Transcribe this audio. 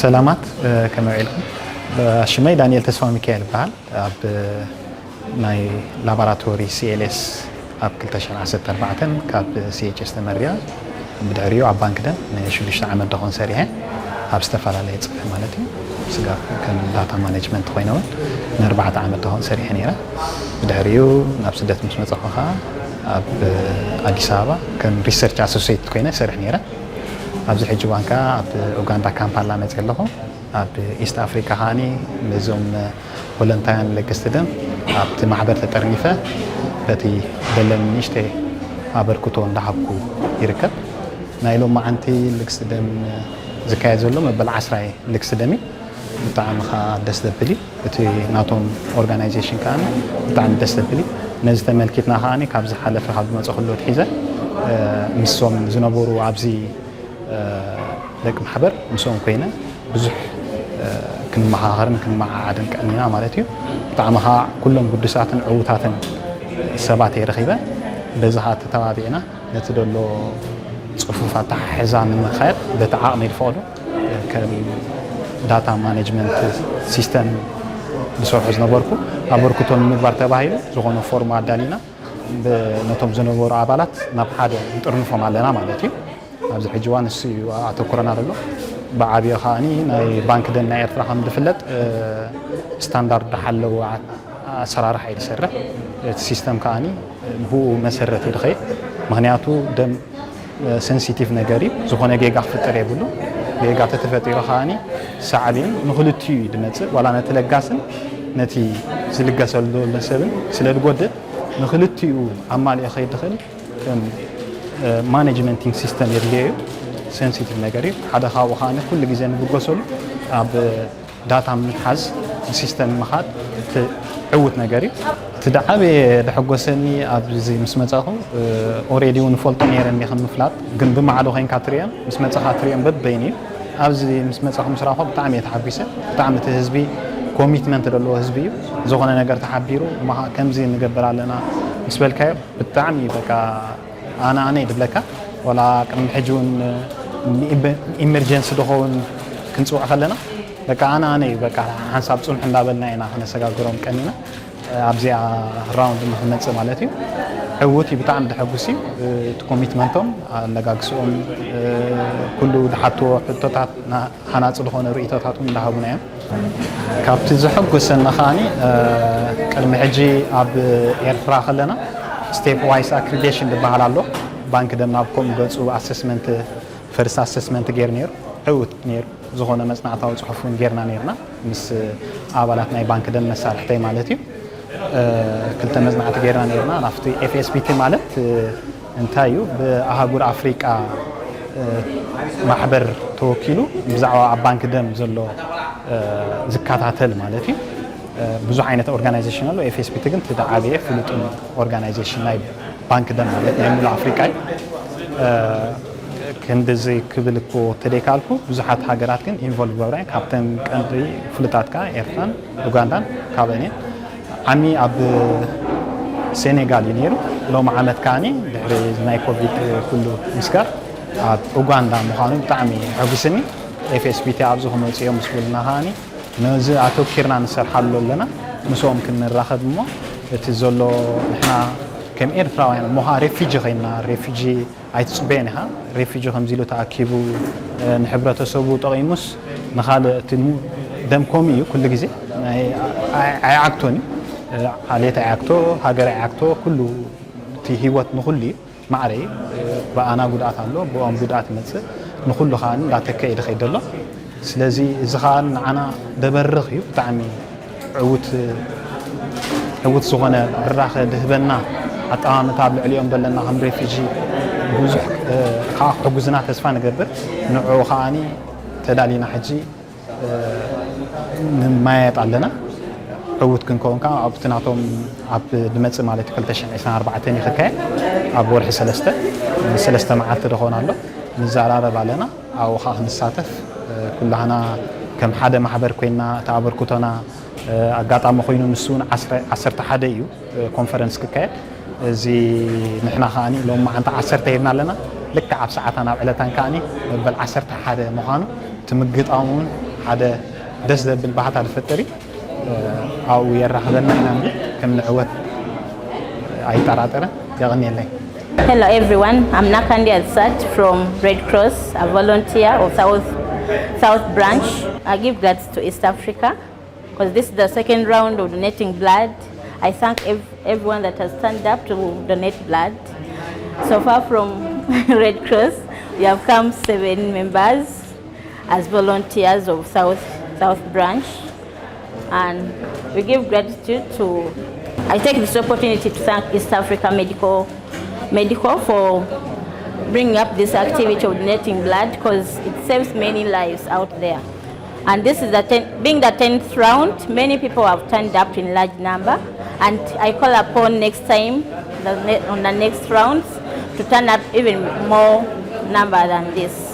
ሰላማት፣ ከመይ ውዒልኩም? ሽመይ ዳንኤል ተስፋ ሚካኤል ይበሃል። ኣብ ናይ ላቦራቶሪ ሲኤልኤስ ኣብ ክልተ ሽሕን ዓሰርተ ኣርባዕተን ካብ ሲኤችኤስ ተመሪቐ፣ ብድሕሪኡ ኣብ ባንክ ደም ንሽዱሽተ ዓመት ደኾን ሰሪሐ፣ ኣብ ዝተፈላለየ ጽፍሒ ማለት እዩ። ስጋብ ከም ዳታ ማኔጅመንት ኮይነ እውን ንኣርባዕተ ዓመት ደኾን ሰሪሐ ነይረ። ብድሕሪኡ ናብ ስደት ምስ መጻኹ ከኣ ኣብ ኣዲስ ኣበባ ከም ሪሰርች ኣሶሲየት ኮይነ ሰርሕ ነይረ። ኣብዚ ሕጂ እዋን ከኣ ኣብ ኡጋንዳ ካምፓላ መጽእ ኣለኹ። ኣብ ኢስት ኣፍሪካ ከኣኒ ነዞም ቮለንታያን ለገስቲ ደም ኣብቲ ማሕበር ተጠርኒፈ በቲ ደለኒ ንእሽተይ ኣበርክቶ እንዳሃብኩ ይርከብ። ናይ ሎማዓንቲ ልግሲ ደም ዝካየድ ዘሎ መበል ዓስራይ ልግሲ ደም እዩ። ብጣዕሚ ከዓ ደስ ዘብል እዩ። እቲ ናቶም ኦርጋናይዜሽን ከዓ ብጣዕሚ ደስ ዘብል እዩ። ነዚ ተመልኪትና ከዓ ካብ ዝሓለፈ ካብ ዝመፀ ክሎ ትሒዘ፣ እ፣ ምስቶም ዝነበሩ ኣብዚ፣ እ፣ ደቂ ማሕበር ምስኦም ኮይነ ብዙሕ፣ እ፣ ክንመኻኸርን ክንመዓዓድን ቀኒና ማለት እዩ። ብጣዕሚ ከዓ ኩሎም ግዱሳትን ዕዉታትን ሰባት እየ ረኺበ። በዚ ከዓ ተተባቢዕና ነቲ ደሎ ጽፉፍ ኣተሓሕዛ ንምኻየድ በቲ ዓቕሚ ዝፈቕዶ ከም ዳታ ማኔጅመንት ሲስተም ዝሰርሑ ዝነበርኩ ኣበርክቶ ንምግባር ተባሂሉ ዝኾነ ፎርም ኣዳሊና ብ-፣ ነቶም ዝነበሩ ኣባላት ናብ ሓደ ንጥርንፎም ኣለና ማለት እዩ። ኣብዚ ሕጂ እዋን እሱ እዩ ኣተኩረና ዘሎ። ብዓብዮ ከዓኒ ናይ ባንክ ደም ናይ ኤርትራ ከም ዝፍለጥ፣ እ፣ ስታንዳርድ ዝሓለወ ኣሰራርሓ እዩ ዝሰርሕ። እቲ ሲስተም ከዓኒ ብኡ መሰረት እዩ ዝኸይድ። ምኽንያቱ ደም፣ እ፣ ሴንሲቲቭ ነገር እዩ። ዝኾነ ጌጋ ክፍጠር የብሉ። ጌጋ ተተፈጢሩ ከዓኒ ሳዕቤን ንኽልቲኡ እዩ ዝመጽእ። ዋላ ነቲ ለጋስን ነቲ ዝልገሰሉ ሰብን ስለ ዝጎድእ ንኽልቲኡ ኣማሊኡ ከይድ ዝኽእል ከም፣ እ፣ ማኔጅመንቲንግ ሲስተም የድልዮ እዩ። ሴንሲቲቭ ነገር እዩ። ሓደ ካብኡ ከዓኒ ኩሉ ግዜ ንብገሰሉ ኣብ ዳታ ምትሓዝ፣ ሲስተም ምኻድ እቲ ዕዉት ነገር እዩ። እቲ ዝዓበየ ዘሐጎሰኒ ኣብዚ ምስ መጻኹ፣ እ፣ ኦሬዲ እውን እፈልጦ ነይረ እንዲ ከም ምፍላጥ፣ ግን ብማዕዶ ኮይንካ ትሪኦም፣ ምስ መጻኻ ትሪኦም በበይኑ እዩ። ኣብዚ ምስ መጻኹ ምስ ረኣኹ ብጣዕሚ እየ ተሓጒሰ። ብጣዕሚ እቲ ህዝቢ ኮሚትመንት ዘለዎ ህዝቢ እዩ። ዝኾነ ነገር ተሓቢሩ፣ "እሞ ከምዚ ንገብር ኣለና" ምስ በልካዮ ብጣዕሚ በቃ ኣነ ኣነ እዩ ዝብለካ። ዋላ ቅድሚ ሕጂ እውን ኢመ-፣ ኢመርጀንሲ ዝኸውን ክንጽውዕ ከለና በቃ ኣነ ኣነ እዩ በቃ ሓንሳብ ጽንሑ እንዳበልና ኢና ክነሰጋግሮም ቀኒና። ኣብዚኣ ራውንድ ንክመጽእ ማለት እዩ። ዕዉት እዩ፣ ብጣዕሚ ዘሐጉስ እዩ። እቲ ኮሚትመንቶም፣ ኣለጋግስኦም፣ ኩሉ ዝሓትዎ ሕቶታት ና-፣ ሃናጺ ዝኾነ ርእይቶታት እውን እንዳሃቡና እዮም። ካብቲ ዘሐጉሰኒ ከዓኒ፣ እ፣ ቅድሚ ሕጂ ኣብ ኤርትራ ከለና ስቴፕ ዋይስ ኣክሪዴሽን ዝበሃል ኣሎ። ባንክ ደም ናብ ከምኡ ገጹ ኣሰስመንት፣ ፈርስት ኣሰስመንት ገይሩ ነይሩ። ዕዉት ነይሩ። ዝኾነ መጽናዕታዊ ጽሑፍ እውን ጌርና ነይርና ምስ ኣባላት ናይ ባንክ ደም መሳርሕተይ ማለት እዩ። እ፣ ክልተ መጽናዕቲ ጌርና ነይርና። ናብቲ ኤፍ ኤስ ቢ ቲ ማለት፣ እ፣ እንታይ እዩ? ብኣህጉር ኣፍሪቃ፣ እ፣ ማሕበር ተወኪሉ ብዛዕባ ኣብ ባንክ ደም ዘሎ፣ እ፣ ዝከታተል ማለት እዩ። እ፣ ብዙሕ ዓይነት ኦርጋናይዜሽን ኣሎ። ኤፍ ኤስ ቢ ቲ ግን እቲ ዝዓበየ ፍሉጥን ኦርጋናይዜሽን ናይ ባንክ ደም ማለት ናይ ሙሉእ ኣፍሪቃ እዩ። እ፣ ክንድዚ ክብል እኮ ተደይካልኩ፣ ብዙሓት ሃገራት ግን ኢንቮልቭ ገብራ እየን። ካብተን ቀንዲ ፍሉጣት ከኣ ኤርትራን ኡጋንዳን ካብአን እየን። ዓሚ ኣብ ሴኔጋል እዩ ነይሩ። ሎሚ ዓመት ከዓኒ ድሕሪ ናይ ኮቪድ ኩሉ ምስጋር ኣብ ኡጋንዳ ምዃኑ ብጣዕሚ ኣሐጒስኒ። ኤፍ ኤስ ቢ ቲ ኣብዚ ክመጹ እዮም ምስ በሉና ከዓኒ ነዚ ኣተኪርና ንሰርሓሉ ኣለና። ምስኦም ክንራኸብ እሞ እቲ ዘሎ ንሕና ከም ኤርትራውያን እሞ ከኣ ሬፊጂ ኮይንና ሬፊጂ ኣይትጽበዮን ኢኻ። ሬፊጂ ከምዚ ኢሉ ተኣኪቡ፣ እ፣ ንሕብረተሰቡ ጠቒሙስ ንኻልእ እቲ ሙ-፣ ደም ከምኡ እዩ ኩሉ ግዜ። ናይ፣ ኣይ-፣ ኣይዓግቶን እዩ። እ፣ ዓሌት ኣይዓግቶ፣ ሃገር ኣይዓግቶ፣ ኩሉ እቲ ህይወት ንኹሉ እዩ። ማዕረ እዩ። እ፣ ብኣና ጉድኣት ኣሎ፣ ብኦም ጉድኣት ይመጽእ። ንኹሉ ከኣ እንዳተከ እዩ ዝኸይድ ዘሎ። ስለዚ እዚ ከኣ ንዓና ደበርኽ እዩ። ብጣዕሚ ዕዉት፣ ዕዉት ዝኾነ ብራኸ ድህበና ኣጠማምታ ኣብ ልዕሊኦም ዘለና ከም ሬፊጂ ብዙሕ፣ እ፣ ከዓ ክሕጉዝና ተስፋ ንገብር። ንዕኡ ከዓኒ ተዳሊና ሕጂ፣ እ፣ ንማየጥ ኣለና። ዕዉት ክንከውን ከዓ ኣብቲ ናቶም ኣብ ድመጽእ ማለት እዩ ክልተ ሽሕን ዕስራን ኣርባዕተን እዩ ክካየድ ኣብ ወርሒ ሰለስተ፣ ሰለስተ መዓልቲ ዝኸውን ኣሎ። ንዘራረብ ኣለና። ኣብኡ ኸዓ ክንሳተፍ፣ እ፣ ኩላህና ከም ሓደ ማሕበር ኮይንና እቲ ኣበርክቶና፣ እ፣ ኣጋጣሚ ኮይኑ ንሱ እውን ዓስረ፣ ዓሰርተ ሓደ እዩ፣ እ፣ ኮንፈረንስ ክካየድ። እዚ ንሕና ከዓኒ ሎሚ መዓንቲ ዓሰርተ ሂብና ኣለና። ልክዕ ኣብ ሰዓታን ኣብ ዕለታን ከዓኒ መበል ዓሰርተ ሓደ ምዃኑ እቲ እቲ ምግጣሙ እውን ሓደ ደስ ዘብል ባህታ ዝፈጥር እዩ። ኣብኡ የራኽበና ኢና እምበር ከም ንዕወት ኣይጠራጠረን። የቐንየለይ። Hello everyone, I'm Nakandi Azat from Red Cross, a volunteer of South, South Branch. I give gratitude to East Africa because this is the second round of donating blood. I thank ev- everyone that has turned up to donate blood. So far from Red Cross, we have come seven members as volunteers of South, South Branch. And we give gratitude to, I take this opportunity to thank East Africa Medical, Medical for bringing up this activity of donating blood because it saves many lives out there. And this is the ten, being the tenth round, many people have turned up in large number. And I call upon next time, the ne- on the next rounds, to turn up even more number than this.